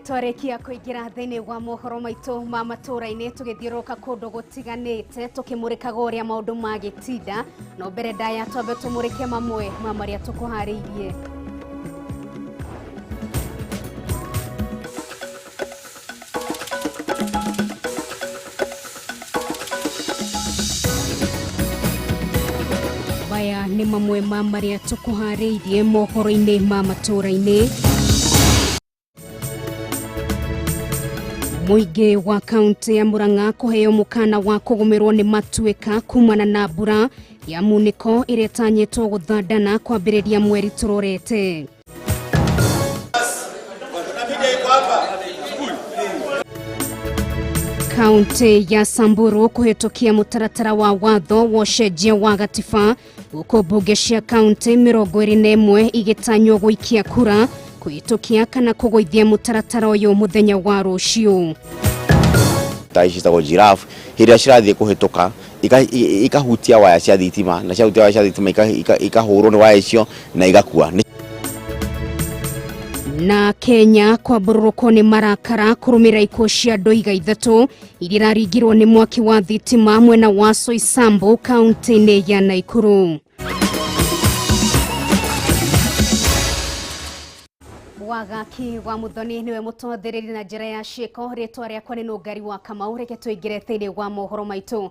Twarĩkia kũingĩra thĩinĩ wa mohoro maitũ ma matũũra-inĩ, tũgĩthiũrũrũka kũndũ gũtiganĩte tũkĩmũrĩkaga ũrĩa maũndũ magĩtinda. No mbere ndaya twambe tũmũrĩke mamwe ma marĩa tũkũharĩirie. Maya nĩ mamwe ma marĩa tũkũharĩirie mohoro-inĩ ma matũũra-inĩ. Mũingĩ wa kaunti ya Murang'a kũheo mũkana wa kũgũmĩrwo nĩ matuĩka kumana na mbura ya munĩko ĩrĩa ĩtanyĩtwo gũthandana kwambĩrĩria mweri tũrorete. Kaunti ya Samburu kũhĩtũkia mũtaratara wa watho wa ũcenjia wa gatiba, gũkũ mbunge cia kaunti 21 igĩtanywo gũikia kura kũhĩtũkia kana kũgũithia mũtaratara ũyũ mũthenya wa rũciũ. Ta ici citagwo giraffe, hĩndĩ ĩrĩa cirathiĩ kũhĩtũka ikahutia waya cia thitima, na ciahutia waya cia thitima ikahũrwo nĩ waya icio na igakua. Na Kenya kwambũrũrũkwo nĩ marakara kũrũmĩrĩra ikuũ cia andũ iga ithatũ iria iraringirwo nĩ mwaki wa thitima mwena wa Soisambu kaunti-inĩ ya Naikuru. Wagaki wa Muthoni niwe mũtwathĩrĩri na njĩra ya ciĩko. Rĩtwa rĩakwa nĩ Nũngari wa Kamau. Reke tũingĩre thĩinĩ wa mohoro maitũ.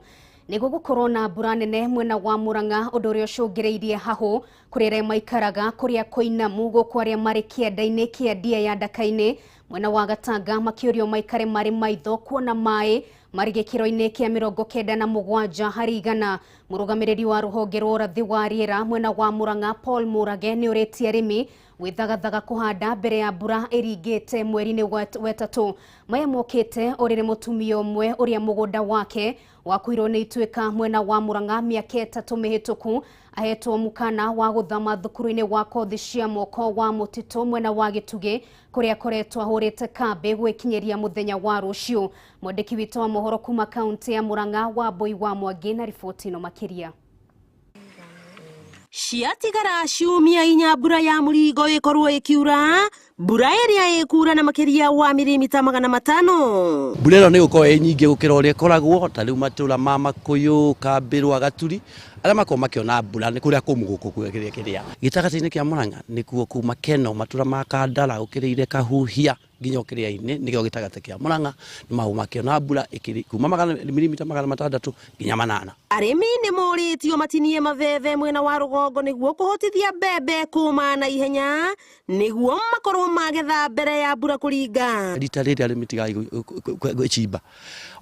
Nĩguo gũkorwo na mbura nene mwena wa Murang'a, ũndũ ũrĩa ũcũngĩrĩirie hahũ kũrĩ arĩa maikaraga kũrĩa kũinamu, gũkũ arĩa marĩ kĩanda-inĩ kĩa ndia ya Ndaka-inĩ mwena wa Gatanga makĩũrio maikare marĩ maitho kuona maĩ marĩ gĩkĩro-inĩ kĩa 97 harĩ igana. Mũrũgamĩrĩri wa rũhonge rwa ũrathi wa rĩera mwena wa Murang'a Paul Mũrage nĩ ũrĩtie arĩmi gwĩthagathaga kũhanda mbere ya mbura ĩringĩte mweri-inĩ wetatũ. Maya mokĩte ũrĩrĩ mũtumia ũmwe ũrĩa mũgũnda wake wakuirwo nĩ ituĩka mwena wa Murang'a mĩaka 3 mĩhĩtũku ahetwo mũkana wa gũthama thukuru-inĩ wa kothi cia moko wa mũtitũ mwena wa Gĩtugĩ kũrĩa akoretwo ahũrĩte kambĩ gwĩkinyĩria mũthenya wa rũciũ. Mwandĩki witũ wa mohoro kuma kaunti ya Murang'a Wambui wa Mwangi na riboti ĩno makĩria. Ciatigara ciumia inya mbura ya mũringo ĩkorwo ĩkiura, mbura ĩrĩa ĩkura na makĩria wa mirimita 500. Mbura ĩno nĩ gũkorwo ĩ nyingĩ gũkĩra ũrĩa ĩkoragwo, ta rĩu matũra ma Makũyũ, Kambĩrwa, Gaturi, arĩa makoragwo makĩona mbura nĩ kũrĩa kũmũ gũkũ kũrĩa kĩrĩa. Gĩtagatĩ-inĩ kĩa Murang'a nĩkuo kuma Keno, matũra ma Kandara, ũkĩrĩire Kahuhia nginya ũkĩrĩa-inĩ, nĩkĩo gĩtagatĩ kĩa Murang'a nĩ makoragwo makĩona mbura ĩkĩrĩ kuma mirimita 600 nginya 800. Arĩmi nĩ morĩtio matinie mabebe mwena wa rũgongo nĩguo kũhotithia mbembe kũma na ihenya nĩguo makorwo magetha mbere ya mbura kũringa. Rita rĩrĩ arĩmi tigai gwĩcimba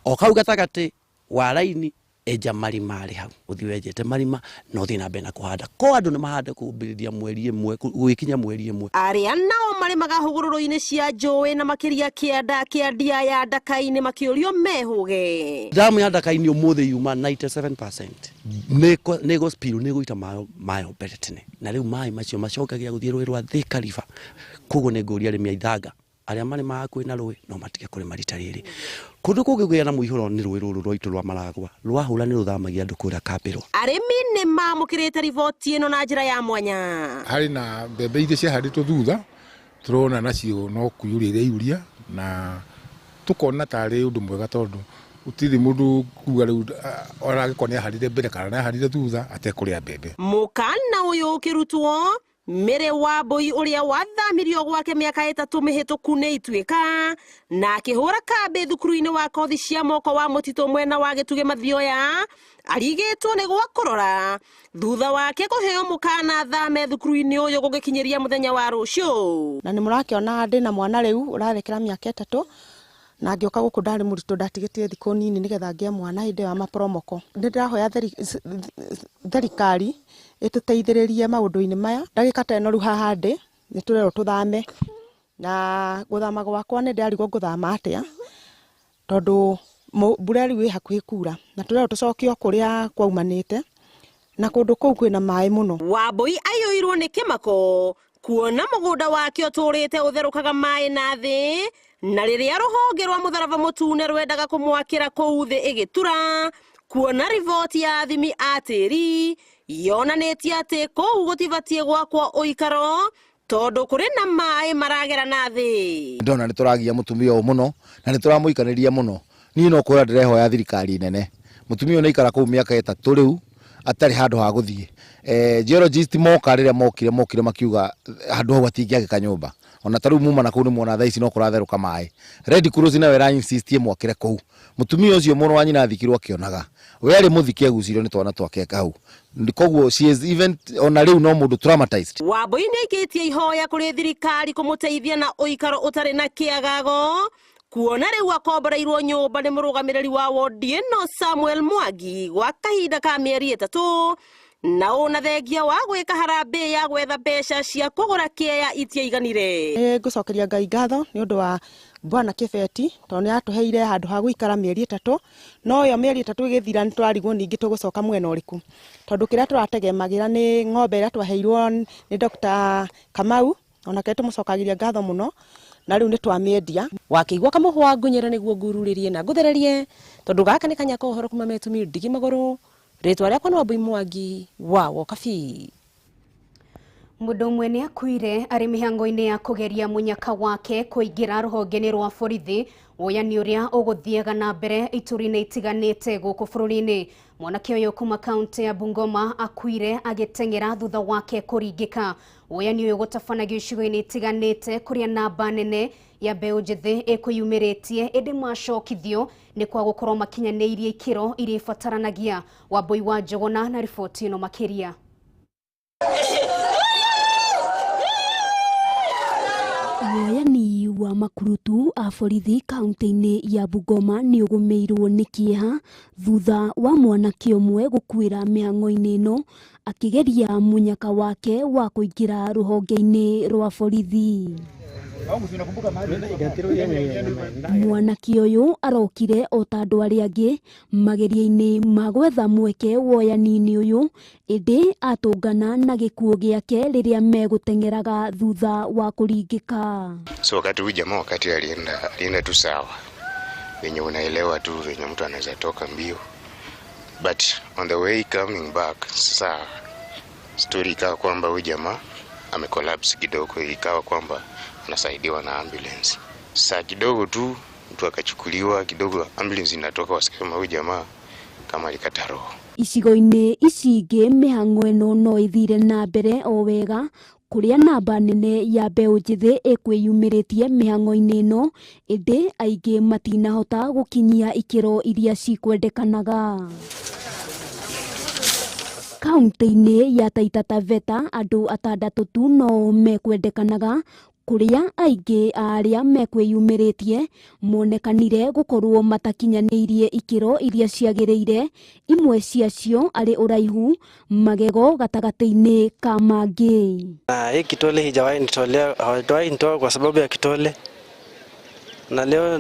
o kau gatagatĩ wa raini, enja marima arĩ hau, ũthiĩ wenjete marima na ũthiĩ na mbere na kũhanda. Ko andũ nĩ mahande kũmbĩrĩria mweri ĩmwe, gũgĩkinya mweri ĩmwe. Arĩa nao marĩmaga hũgũrũrũ-inĩ cia njũĩ na makĩria kĩanda kĩa ndia ya Ndaka-inĩ makĩũrio mehũge. Damu ya Ndaka-inĩ ũmũthĩ yuma 97%. Nĩ ĩgũ spill, nĩ ĩgũita mayo mbere tene. Na rĩu maĩ macio macokagia gũthiĩ rũĩ rwa Thika River. Koguo nĩ ngũria arĩmi a Ithanga arĩa marĩmaga hakuhĩ na rũĩ no matige kũrĩma rita rĩrĩ. Kũndũ kũngĩgĩa na mũihũro nĩ rũĩ rũrũ rwaitũ rwa Maragwa, rwahũra nĩ rũthamagia andũ kũrĩa Kambĩrwa. Arĩmi nĩ mamũkĩrĩte riboti ĩno na njĩra ya mwanya. Harĩ na mbembe iria ciahandĩtwo thutha, tũrona nacio no kũiyũria iraiyũria, na tũkona tarĩ ũndũ mwega tondũ gũtirĩ mũndũ kuga rĩu ona angĩkorwo nĩ ahandire mbere kana nĩ ahandire thutha atekũrĩa mbembe. Mũkana ũyũ ũkĩrutwo Mĩrĩ wa Mbui ũrĩa wathamirio gwake mĩaka 3 mĩhĩtũku nĩ ituĩka na akĩhũra kambĩ thukuru-inĩ wa kothi cia moko wa mũtitũ mwena wa Gĩtugĩ Mathioya arigĩtwo nĩ gwa kũrora thutha wake kũheo mũkana thame thukuru-inĩ ũyũ gũgĩkinyĩria mũthenya wa rũciũ. Na nĩ mũrakĩona ndĩna mwana rĩu ũrathekera mĩaka 3 na ngĩũka gũkũ ndarĩ mũritũ, ndatigĩtie thikũ nini nĩgetha ngĩe mwana hĩndĩ ĩyo ya mapromoko. Nĩ ndĩrahoya thirikari ĩtũteithĩrĩrie maũndũ-inĩ maya. Ndagĩka ta ĩno rĩu haha ndĩ nĩ tũrerwo tũthame, na gũthama gwakwa nĩ ndĩrarigwo ngũthama atĩa tondũ mbura rĩu ĩ hakuhĩ kura na tũrerwo tũcokio kũrĩa kwaumanĩte na kũndũ kũu kwĩna maĩ mũno. Wambui aiyũirwo nĩ kĩmako kuona mũgũnda wake ũtũrĩte ũtherũkaga maĩ na thĩ, na rĩrĩa rũhonge rwa mũtharaba mũtune rwendaga kũmwakĩra kũu thĩ ĩgĩtura, kuona riboti ya athimi a tĩri yonanĩtie atĩ kũu gũtibatiĩ gwakwo ũikaro tondu kuri na maĩ maragera na thĩ. Ndona nĩ tũragia mũtumia ũyũ mũno na nĩ tũramũikanĩria mũno. Niĩ no kwĩra ndĩrehoya thirikari nene, mũtumia ũyũ nĩ aikara kũu mĩaka 3 rĩu atarĩ handũ ha gũthiĩ. Geologist moka rĩrĩa mokire makiuga handũ hau hatingĩagĩka nyũmba. Ona ta rĩu muma na kũu nĩ muona thaa ici no kũratherũka maĩ. Red Cross nayo ĩra insist ĩmwakĩre kũu. Mũtumia ũcio mũrũ wa nyina athikirwo akĩonaga. We arĩ mũthike agucirio nĩ twana twake hau. Koguo she is even ona rĩu no mũndũ traumatized. Wambui nĩ aikĩtie ihoya kũrĩ thirikari kũmũteithia na ũikaro ũtarĩ na kĩagago, kuona rĩu akomboreirwo nyũmba nĩ mũrũgamĩrĩri wa wodi ĩno Samuel Mwangi gwa kahinda ka mĩeri 3, na ũna thengia wa gwĩka harambĩ ya gwetha mbeca cia kũgũra kĩeya itiaiganire. Nĩ ngũcokeria Ngai ngatho nĩ ũndũ wa Bwana Kĩbeti tondũ nĩ atũheire handũ ha gũikara mĩeri 3, no ĩyo mĩeri 3 ĩgĩthira nĩ twarigwo ningĩ tũgũcoka mwena ũrĩkũ, tondũ kĩrĩa tũrategemagĩra nĩ ng'ombe ĩrĩa twaheirwo nĩ Dr. Kamau, onake tũmũcokagĩria ngatho mũno, na rĩu nĩ twamĩendia. Wakĩigua kamũhwa ngunyĩra nĩguo ngururĩrie na ngũthererie, tondũ gaka nĩ kanya ka ũhoro kuma Metumi ndigi magũrũ. Rĩtwa rĩakwa nĩ Wambui Mwangi wa Wokabi. Mũndũ ũmwe nĩ akuire arĩ mĩhango-inĩ ya kũgeria mũnyaka wake kũingĩra rũhonge-inĩ rwa borithi, woyani ũrĩa ũgũthiaga na mbere ituri-inĩ itiganĩte gũkũ bũrũri-inĩ. Mwanake ũyũ kuma kaunti ya Bungoma akuire agĩteng'era thutha wake kũringĩka. Woyani ũyũ gũtabanagio icigo-inĩ itiganĩte kũrĩa namba nene ya mbeũ njĩthĩ ĩkwĩyumĩrĩtie, ĩndĩ macokithio nĩ kwa gũkorwo makinyanĩirie ikĩro iria ibataranagia. Wambui wa Njũgũna na riboti ĩno makĩria. Woyani wa makurutu a borithi kaunti-inĩ ya Bungoma nĩ ũgũmĩirwo nĩ kĩeha thutha wa mwanake ũmwe gũkuĩra mĩhang'o-inĩ ĩno akĩgeria mũnyaka wake wa kũingĩra rũhonge-inĩ rwa borithi. Mwanake ũyũ arokire o ta andũ arĩa angĩ mageria-inĩ ma gwetha mweke woyani-inĩ ũyũ, ĩndĩ atũngana na gĩkuũ gĩake rĩrĩa megũteng'eraga thutha wa kũringĩka. So wakati huyu jamaa wakati alienda tu sawa, venye unaelewa tu venye mtu anaweza toka mbio, but on the way coming back sasa story ikawa kwamba huyu jamaa amecollapse kidogo, ikawa kwamba anasaidiwa na ambulance. Saa kidogo tu mtu akachukuliwa kidogo, ambulance inatoka, wasema huyu jamaa kama alikata roho. Icigo-inĩ ici ingĩ mĩhang'o ĩno no ĩthire na mbere o wega, kũrĩa namba nene ya mbeũ njĩthĩ ĩkwĩyumĩrĩtie mĩhang'o-inĩ ĩno, ĩndĩ aingĩ matinahota gũkinyia ikĩro iria cikwendekanaga. Kaunti-inĩ ya Taita Taveta andũ 6 tu no mekwendekanaga, kũrĩa aingĩ a arĩa mekwĩyumĩrĩtie monekanire gũkorwo matakinyanĩirie ikĩro iria ciagĩrĩire, imwe ciacio arĩ ũraihu, magego gatagatĩ-inĩ ka mangĩ. Hii kitole hijawahi nitolea, hawajawahi nitoa kwa sababu ya kitole, na leo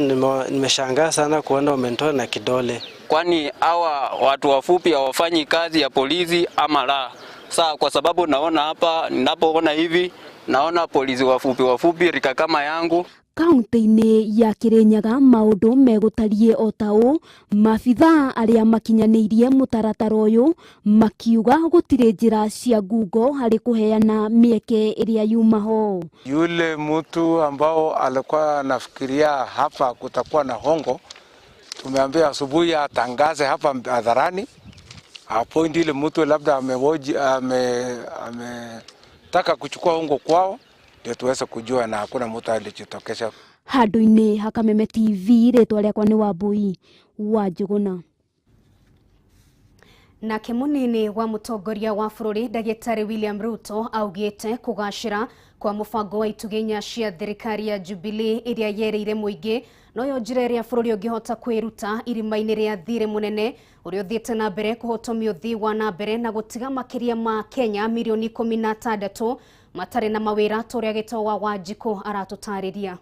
nimeshangaa sana kuona wamenitoa na kidole. Kwani hawa watu wafupi hawafanyi kazi ya polisi ama la? Saa kwa sababu naona hapa, ninapoona hivi naona polisi wafupi rika kama yangu. Kaunti-inĩ ya Kirinyaga maũndũ megũtariĩ o ta ũũ, maabithaa arĩa makinyanĩirie mũtaratara ũyũ makiuga gũtirĩ njĩra cia ngungo harĩ kũheana mĩeke ĩrĩa yuma ho. Yule mtu ambao alikuwa anafikiria hapa kutakuwa na hongo, tumeambia asubuhi atangaze hapa hadharani, appoint ile mtu labda ametaka kuchukua hongo kwao, ndio tuweze kujua, na hakuna mtu alijitokeza. Handũ-inĩ ha Kameme TV, rĩtwa rĩakwa nĩ Wambui wa Njũgũna. Nake munini wa mutongoria wa bũrũri Ndagĩtarĩ William Ruto augĩte kũgacĩra kwa mũbango wa itugĩ inya cia thirikari ya Jubilee ĩrĩa yereire mũingĩ noyo njĩra ĩrĩa bũrũri ũngĩhota kwĩruta irima-inĩ rĩa thirĩ mũnene ũrĩa ũthiĩte na mbere kũhotomia ũthii wa na mbere na gũtiga makĩria ma Kenya mirioni 16 matarĩ na mawĩra ta ũrĩa Gĩtau wa Wanjikũ aratũtarĩria.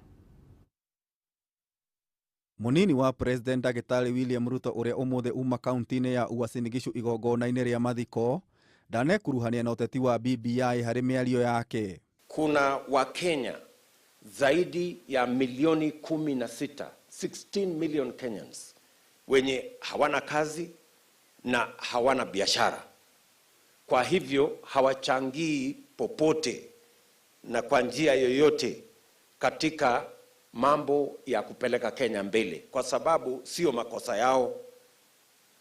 Munini wa President Ndagĩtarĩ William Ruto ũrĩa ũmũthĩ uma kaunti-inĩ ya Uasin Gishu igongona-inĩ rĩa mathiko ndanekuruhania na ũteti wa BBI harĩ mĩario yake. Kuna Wakenya zaidi ya milioni 16, 16 million Kenyans wenye hawana kazi na hawana biashara. Kwa hivyo hawachangii popote na kwa njia yoyote katika mambo ya kupeleka Kenya mbele, kwa sababu sio makosa yao.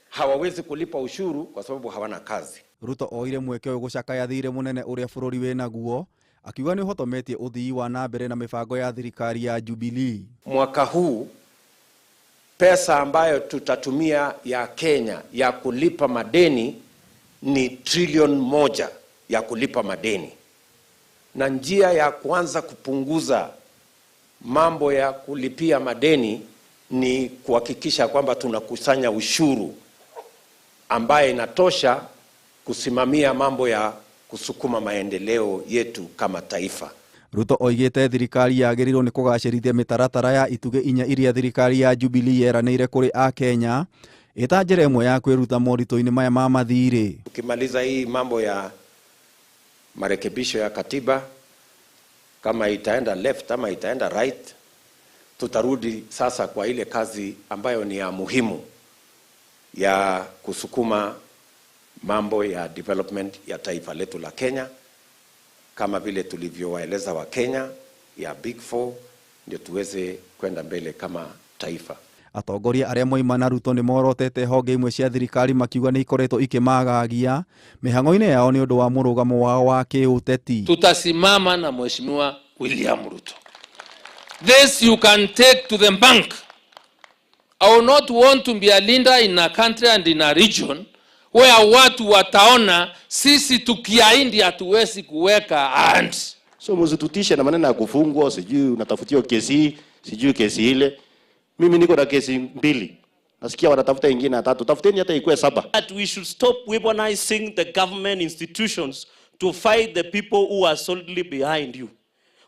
Hawawezi kulipa ushuru kwa sababu hawana kazi. Ruto oire mweke ũyũ gũcakaya thirĩ mũnene ũrĩa bũrũri wĩnaguo, akiuga nĩ ũhotometie ũthii wa na mbere na mĩbango ya thirikari ya Jubilee. Mwaka huu pesa ambayo tutatumia ya Kenya ya kulipa madeni ni trilioni 1 ya kulipa madeni, na njia ya kuanza kupunguza mambo ya kulipia madeni ni kuhakikisha kwamba tunakusanya ushuru ambaye inatosha kusimamia mambo ya kusukuma maendeleo yetu kama taifa. Ruto oigĩte thirikari yagĩrĩirwo nĩ kũgacĩrithia mĩtaratara ya itugĩ inya iria thirikari ya Jubilee yeranĩire kũrĩ Akenya ĩta njĩra ĩmwe ya kwĩruta moritũ-inĩ maya ma mathirĩ. Tukimaliza hii mambo ya marekebisho ya katiba, kama itaenda left ama itaenda right, tutarudi sasa kwa ile kazi ambayo ni ya muhimu ya kusukuma mambo ya development ya taifa letu la Kenya, kama vile tulivyowaeleza wa Kenya ya Big Four, ndio tuweze kwenda mbele kama taifa. Atongoria arĩa moima na Ruto nĩ morotete honge imwe cia thirikari makiuga nĩ ikoretwo ikĩmagagia mĩhang'o-inĩ yao nĩ ũndũ wa mũrũgamo wao wa kĩũteti. Tutasimama na Mheshimiwa William Ruto. This you can take to the bank. I will not want to be a leader in a country and in a region where watu wataona sisi tukiahidi hatuwezi kuweka and So msitutishe na maneno ya kufungwa, sijui unatafutiwa kesi, sijui kesi ile. Mimi niko na kesi mbili, nasikia wanatafuta ingine ya tatu, tafuteni hata ikuwe saba. That we should stop weaponizing the government institutions to fight the people who are solidly behind you.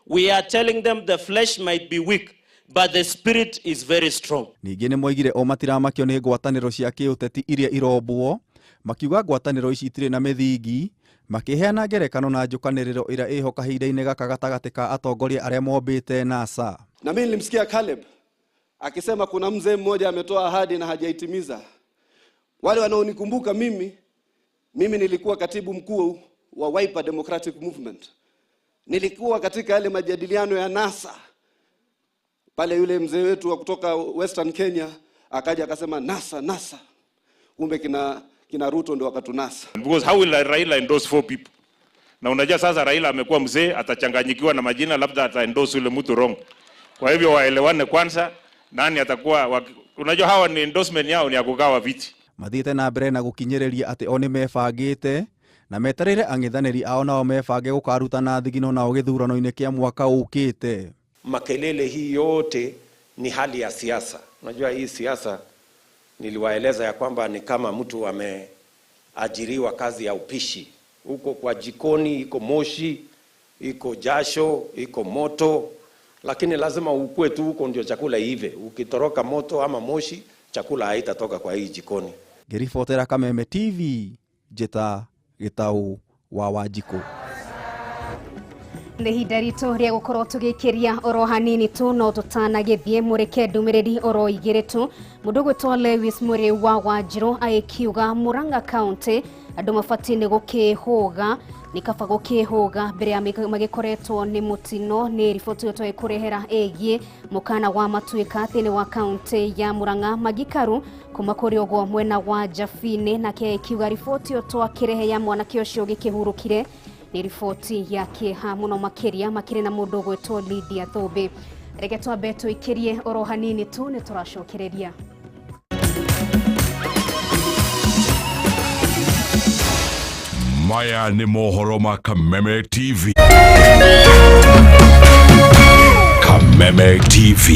We are telling them the flesh might be weak, but the spirit is very strong. Ningĩ nĩ moigire o matiramakio nĩ ngwatanĩro cia kĩũteti iria irombwo, makiuga ngwatanĩro ici itirĩ na mĩthingi, makĩheana ngerekano na njũkanĩrĩro ĩrĩa ĩho kahinda-inĩ gaka gatagatĩ ka atongoria arĩa mombĩte NASA. Na mimi nilimsikia Caleb akisema kuna mzee mmoja ametoa ahadi na hajaitimiza. Wale wanaonikumbuka mimi nilikuwa katibu mkuu wa Wiper Democratic Movement. Nilikuwa katika yale majadiliano ya NASA. Pale yule mzee wetu wa kutoka Western Kenya akaja akasema NASA, NASA. Kumbe kina Ruto ndio wakatunasa. Because how will Raila endorse four people? Na unajua sasa Raila amekuwa mzee, atachanganyikiwa na majina, labda ata endorse yule mtu wrong. Kwa hivyo waelewane kwanza nani atakuwa, unajua hawa ni endorsement yao ni ya kugawa viti. Mathiĩte na mbere na gũkinyĩrĩria atĩ o nĩ mebangĩte na metereire ang'ethanĩri ao nao mebange gũkarutana thigino nao gĩthurano-inĩ kĩa mwaka ũkĩte. Makelele hii yote ni hali ya siasa. Unajua hii siasa niliwaeleza ya kwamba ni kama mtu ameajiriwa kazi ya upishi. Huko kwa jikoni iko moshi, iko jasho, iko moto, lakini lazima ukue tu huko ndio chakula iive. Ukitoroka moto ama moshi, chakula haitatoka kwa hii jikoni. Ngĩribotera Kameme TV, njĩta Gĩtaũ wa Wanjikũ. Nĩ ihinda ritũ rĩa gũkorwo tũgĩkĩria oro hanini tu, no tũtanagĩthiĩ mũrĩke ndũmĩrĩri oro igĩrĩ tu. Mũndũ ũgwĩtwo Lewis Mũrĩ wa Wanjirũ agĩkiuga Murang'a County andũ mabatiĩ nĩ gũkĩhũga, nĩ kaba gũkĩhũga mbere ya magĩkoretwo nĩ mũtino. Nĩ riboti ĩyo twagĩkũrehera ĩgiĩ mũkana wa matuĩka thĩinĩ wa kaunti ya Murang'a. Magikaru kuma kũrĩ ũguo mwena wa Jabini nake akiuga riboti ĩyo twakĩrehe ya mwanake ũcio ũgĩkĩhurũkire nĩ riboti ya kĩeha mũno makĩria makĩrĩ na mũndũ ũgwĩtwo Lydia Thũmbĩ. Reke twambe tũikĩrie oro hanini tu, nĩ tũracokereria. Maya nĩ mohoro ma Kameme TV. Kameme TV,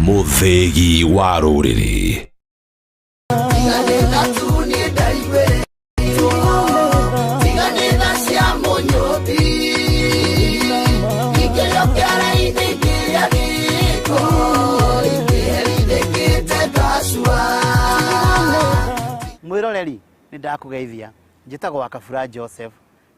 mũthĩgi wa rũrĩrĩ. Mwiroreri nĩ ndakũgeithia, njĩtagwo wa Kabura Joseph.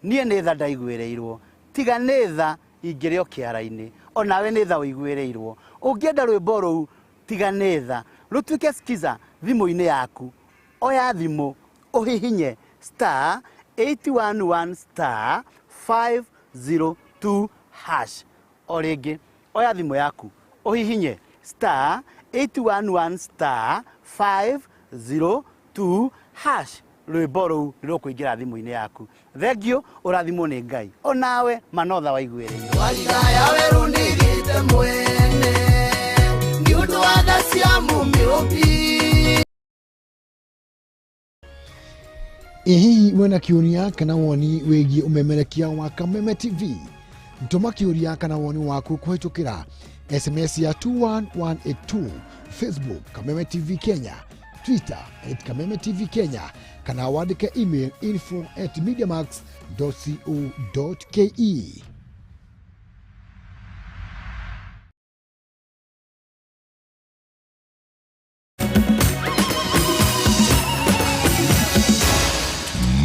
Niĩ nĩ tha ndaiguĩrĩirwo, tiga nĩ tha ingĩrĩ o kĩara-inĩ, onawe nĩ tha ũiguĩrĩirwo. Ũngĩenda rwĩmbo rũu tiga nĩ tha rũtuĩke skiza thimũ-inĩ yaku, oya thimũ ũhihinye *811*502# hash. O rĩngĩ oya thimũ yaku ũhihinye star 811 star 502 hash, rwĩmbo rũu nĩ rũkũingĩra thimũ-inĩ yaku. Thengio, ũrathimwo nĩ Ngai onawe manotha waiguĩrĩirwo. Warigaya werũ nĩgĩte mwene nĩ ũndũ wa tha cia mũmĩũmbi. Ĩ hihi wĩna kĩũria kana woni wĩgiĩ ũmemerekia wa Kameme TV? Tũma kĩũria kana woni waku kũhĩtũkĩra SMS ya 21182, Facebook Kameme TV Kenya, Twitter at Kameme TV Kenya, kana wandĩke email info@mediamax.co.ke.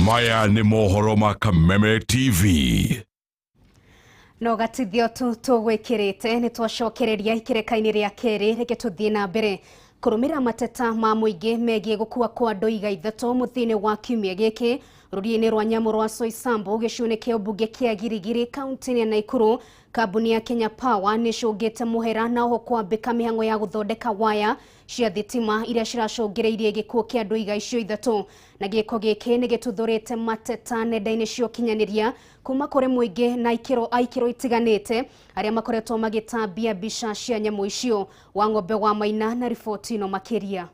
Maya nĩ mohoro ma Kameme TV. No gatithio tu tũgwĩkĩrĩte nĩ twacokereria ikĩreka-inĩ rĩa kerĩ. Reke tũthiĩ na mbere kũrũmĩrĩra mateta ma mũingĩ megiĩ gũkua kwa ndũiga ithatũ mũthia-inĩ wa kiumia gĩkĩ rũriĩ-inĩ rwa nyamũ rwa Soisambu gĩcigo-inĩ kĩa ũmbunge kĩa Girigiri kaunti-inĩ ya Naikuru. Kambuni ya Kenya Power nĩ ĩcũngĩte mũhera na oho kwambĩka mĩhang'o ya gũthondeka waya cia thitima iria ciracũngĩrĩirie gĩkuũ kĩa ndũiga icio ithatũ, na gĩko gĩkĩ nĩ gĩtuthũrĩte mateta nenda-inĩ cia ũkinyanĩria kuma kũrĩ mũingĩ na aikĩro itiganĩte arĩa makoretwo magĩtambia mbica cia nyamũ icio. Wang'ombe wa Maina na riboti ĩno makĩria.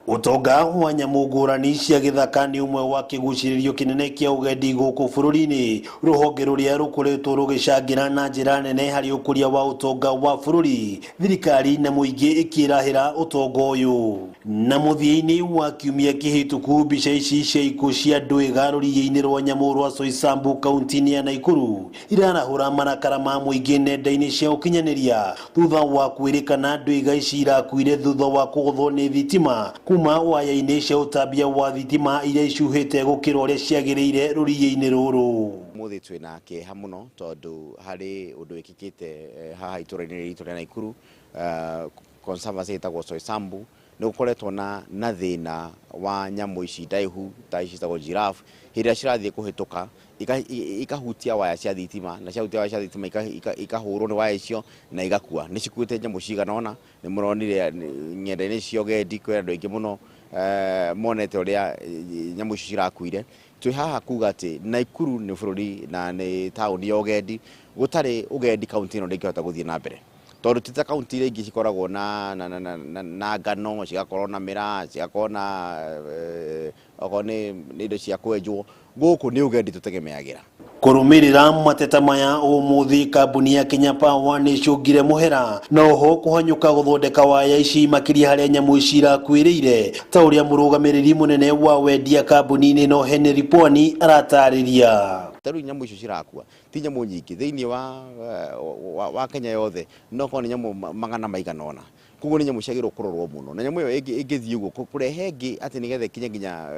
Utonga wa nyamũ ngũrani cia gĩthaka nĩ ũmwe wa kĩgucĩrĩrio kĩnene kĩa ũgendi gũkũ bũrũri-inĩ, rũhonge rũrĩa rũkoretwo rũgĩcangĩra na njĩra nene harĩ ũkũria wa ũtonga wa bũrũri, thirikari na mũingĩ ĩkĩrahĩra ũtonga ũyũ. Na mũthia-inĩ wa kiumia kĩhĩtũku, mbica ici cia ikuũ cia ndwĩga rũriĩ-inĩ rwa nyamũ rwa Soisambu kaunti-inĩ ya Naikuru irarahũra marakara ma mũingĩ nenda-inĩ cia ũkinyanĩria thutha wa kwĩrĩkana ndwĩga ici irakuire thutha wa kũgũthwo nĩ thitima kuma waya-inĩ cia ũtambia wa thitima iria icuhĩte gũkĩra ũrĩa ciagĩrĩire rũriĩ-inĩ rũrũ. Mũthĩ twĩna kĩeha mũno tondũ harĩ ũndũ wĩkĩkĩte haha itũra-inĩ ritũ rĩa Naikuru, conservancy ĩtagwo Soisambu, nĩ gũkoretwo na thĩna wa nyamũ ici ndaihu ta ici citagwo giraffe, hĩndĩ ĩrĩa cirathiĩ kũhĩtũka ikahutia waya cia thitima, na ciahutia waya cia thitima ikahũrwo nĩ waya icio na igakua. Nĩ cikuĩte nyamũ cigana ũna, nĩ mũronire ng'enda-inĩ cia ũgendi kwĩ andũ aingĩ mũno monete ũrĩa nyamũ icio cirakuire. Twĩ haha kuga atĩ Naikuru nĩ bũrũri na nĩ taũni ya ũgendi, gũtarĩ ũgendi kaunti ĩno ndĩngĩhota gũthiĩ na mbere tondũ ti ta kaunti iria ingĩ cikoragwo na ngano, cigakorwo na mĩraa, cigakorwo na okorwo nĩ indo cia kwenjwo. Gũkũ nĩ ũgendi tũtegemeagĩra. Kũrũmĩrĩra mateta maya ũmũthĩ, kambuni ya Kenya Power nĩ ĩcũngire mũhera na oho kũhanyũka gũthondeka waya ici makĩria harĩa nyamũ ici irakuĩrĩire, ta ũrĩa mũrũgamĩrĩri mũnene wa wendia kambuni-inĩ ĩno Henry Pwani aratarĩria. Ta rĩu nyamũ icio cirakua ti nyamũ nyingĩ thĩinĩ wa Kenya yothe, no korwo nĩ nyamũ magana maigana ũna, koguo nĩ nyamũ ciagĩrĩirwo kũrorwo mũno, na nyamũ ĩyo ĩngĩthiĩ ũguo kũrehe ĩngĩ atĩ nĩgetha ĩkinye nginya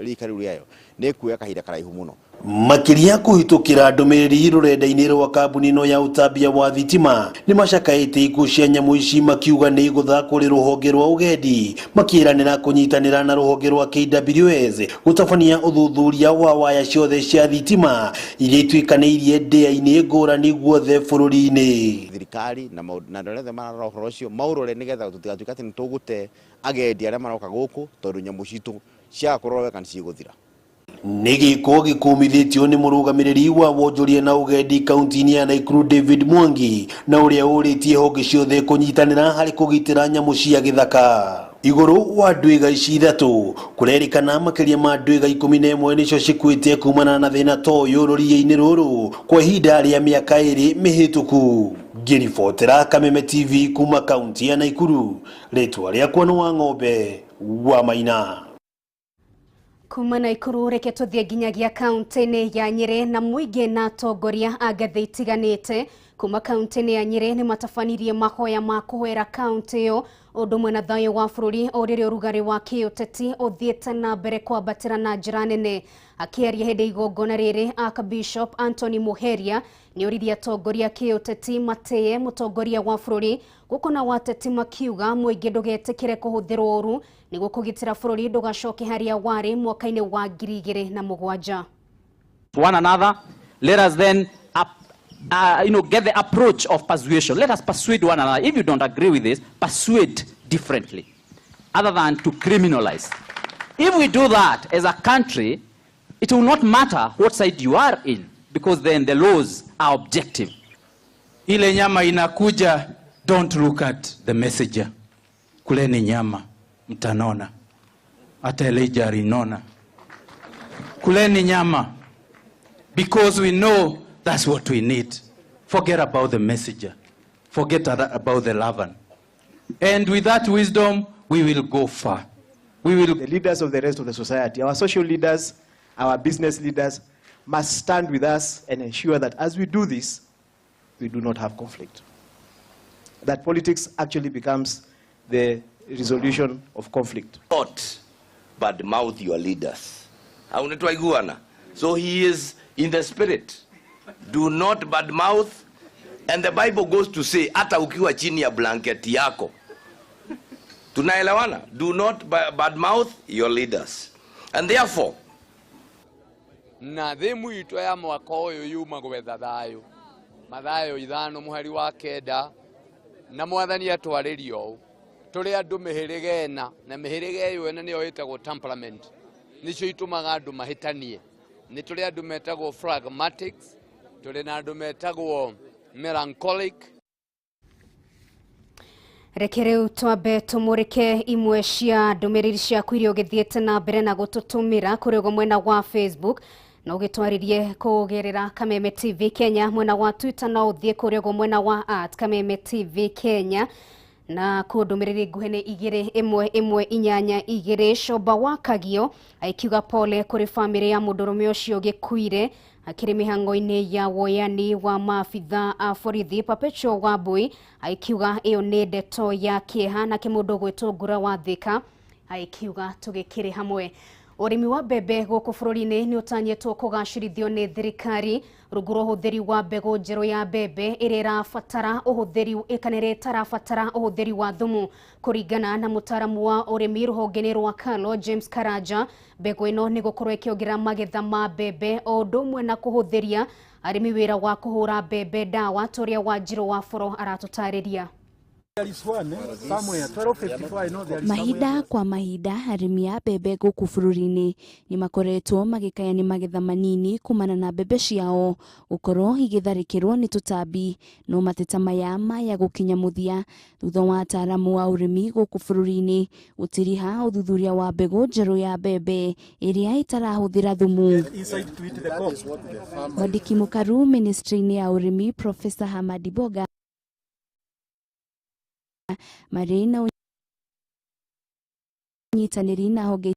rika rĩu rĩayo nĩ ĩkuoya kahinda karaihu mũno. Makĩria kũhĩtũkĩra ndũmĩrĩri rũrenda-inĩ rwa kambuni ĩno ya ũtambia wa thitima nĩ macakaĩte ikuũ cia nyamũ ici makiuga nĩ igũtha kũrĩ rũhonge rwa ũgendi, makĩranĩra kũnyitanĩra na rũhonge rwa KWS gũtabania ũthuthuria wa waya ciothe cia thitima iria ituĩkanĩirie ndĩa-inĩ ngũrani guothe bũrũri-inĩ. Thirikari na andũ arĩa othe mararora ũhoro ũcio maũrore nĩgetha tũtigatuĩke atĩ nĩ tũgũte agendi arĩa maroka gũkũ tondũ nyamũ citũ ciaga kũrorwo wega nĩ cigũthira. Nĩ gĩko gĩkũmithĩtio nĩ mũrũgamĩrĩri wa wonjoria na ũgendi kaunti-inĩ ya Naikuru David Mwangi, na ũrĩa ũrĩtie honge ciothe kũnyitanĩra harĩ kũgitĩra nyamũ cia gĩthaka. Igũrũ wa ndwĩga ici ithatũ kũrerĩkana makĩria ma ndwĩga 11 nĩcio cikuĩte kumana na thĩna ta ũyũ rũriĩ-inĩ rũrũ kwa ihinda rĩa mĩaka 2 mĩhĩtũku. Ngĩribotera Kameme TV kuma kaunti ya Naikuru, rĩtwa rĩakwa nĩ Wang'ombe wa Maina. Kuma Naikuru reke tũthiĩ nginyagia kaunti-inĩ ya Nyĩrĩ, na mũingĩ na atongoria a ngathĩ itiganĩte kuma kaunti-inĩ ya Nyĩrĩ nĩ matabanirie mahoya ma kũhoera kaunti ĩyo ũndũ ũmwe na thayũ wa bũrũri o rĩrĩa ũrugarĩ wa kĩũteti ũthiĩte na mbere kwambatĩra na njĩra nene. Akĩaria hĩndĩ igongona rĩrĩ, Archbishop Anthony Muheria nĩ oririe atongoria kĩũteti matĩye mũtongoria wa bũrũri gũkũ na wateti makiuga mũingĩ ndũgetĩkĩre kũhũthĩrwo ũru nĩguo kũgitĩra bũrũri ndũgacoke harĩa warĩ mwaka-inĩ wa 2007. One another, let us then get the approach of persuasion. Let us persuade one another. If you don't agree with this, persuade differently, other than to criminalize. If we do that as a country, it will not matter what side you are in, because then the laws are objective. Ile nyama inakuja, don't look at the messenger. Kuleni nyama, mtanona. Hata Elijah alinona. Kuleni nyama, because we know that's what we need. Forget about the messenger. Forget about the Lavan. And with that wisdom, we will go far. We will. The leaders of the rest of the society, our social leaders, our business leaders, must stand with us and ensure that as we do this, we do not have conflict. That politics actually becomes the resolution of conflict. Not badmouth your leaders. Iguana. So he is in the spirit. Do not badmouth. And the Bible goes to say, hata ukiwa chini ya blanketi yako. Tunaelewana? Do not badmouth your leaders. And therefore, na thimu itũ ya mwaka ũyũ yuma gwetha thayũ Mathayo 5:9 na mwathani atwarĩrio ũũ tũrĩ andũ mĩhĩrĩga ĩna na mĩhĩrĩga ĩyo ĩna nĩyo ĩtagwo temperament nĩcio itũmaga andũ mahĩtanie nĩ tũrĩ andũ metagwo phlegmatics tũrĩ na andũ metagwo melancholic. Reke rĩu twambe tũmũrĩke imwe cia ndũmĩrĩri ciaku iria ũgĩthiĩte na mbere na gũtũtũmĩra kũrĩ ũguo mwena wa Facebook na ũgĩtwarĩrie kũgerera Kameme TV Kenya, mwena wa Twitter no ũthiĩ kũrĩ ũguo mwena wa @Kameme TV Kenya na kũ ndũmĩrĩri nguhĩ nĩ 2 1 1 8 2. Coba wa Kagio aikiuga pole kũrĩ bamĩrĩ ya mũndũrũme ũcio ũgĩkuire akĩrĩ mĩhang'o-inĩ ya woyani wa maabitha a borithi. Perpetual Wambui aikiuga ĩyo nĩ ndeto ya kĩeha, nake mũndũ ũgwĩtwo Ngura wa Thika aikiuga tũgĩkĩrĩ hamwe. Ũrĩmi wa mbembe gũkũ bũrũri-inĩ nĩ ũtanyĩtwo kũgacĩrithio nĩ thirikari rungu rwa ũhũthĩri wa mbegũ njerũ ya mbembe ĩrĩa ĩrabatara ũhũthĩri kana ĩrĩa ĩtarabatara ũhũthĩri wa thumu. Kũringana na mũtaaramu wa ũrĩmi rũhonge-inĩ rwa Kalo James Karanja, mbegũ ĩno nĩ gũkorwo ĩkĩongerera magetha ma mbembe o ũndũ ũmwe na kũhũthĩria arĩmi wĩra wa kũhũra mbembe ndawa ta ũrĩa Wanjirũ wa Boro aratũtarĩria. Mahinda kwa mahinda arĩmi a mbembe gũkũ bũrũri-inĩ nĩ makoretwo magĩkaya nĩ magetha manini kumana na mbembe ciao gũkorwo igĩtharĩkĩrwo nĩ tũtambi, no mateta maya maya gũkinya mũthia thutha wa ataaramu a ũrĩmi gũkũ bũrũri-inĩ gũtiriha ũthuthuria wa mbegũ njerũ ya mbembe ĩrĩa ĩtarahũthĩra thumu. Mwandĩki mũkaru ministry-inĩ ya ũrĩmi Professor Hamadi Boga marĩ na ũnyitanĩri na honge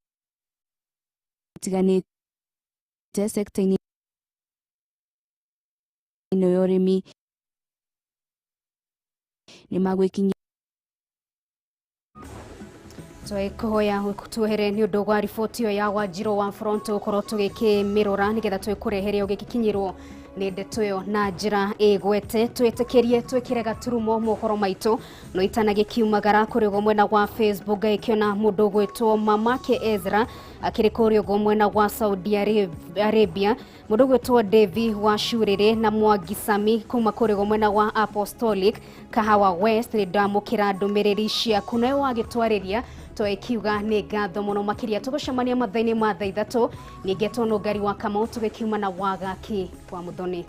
itiganĩte sekta-inĩ ĩno ya ũrĩmi nĩ magwĩkinyia. Twĩkũhoya twehere nĩ ũndũ wa riboti ĩyo ya Wanjirũ wa Front gũkorwo tũgĩkĩmĩrora nĩgetha twĩkũrehere ũgĩkinyĩrwo nĩ ndeto ĩyo na njĩra ĩgwete. Twĩtĩkĩrie twĩkĩre gaturumo mohoro maitũ no itanagĩkiumagara kũrĩ ũguo mwena wa Facebook ngagĩkĩona mũndũ ũgwĩtwo Mamake Ezra akĩrĩ kũrĩ ũguo mwena wa Saudi Arabia, mũndũ ũgwĩtwo Devi wa Shurĩrĩ na Mwangi Sami kuma kũrĩ ũguo mwena wa Apostolic Kahawa West. Nĩ ndamũkĩra ndũmĩrĩri ciaku nawe wagĩtwarĩria tũkiuga nĩ ngatho mũno makĩria. Tũgũcemania mathaa-inĩ ma thaa 3 ningĩ tondũ Ngari wa Kamau tũgĩkiuma na Wagaki wa Muthoni.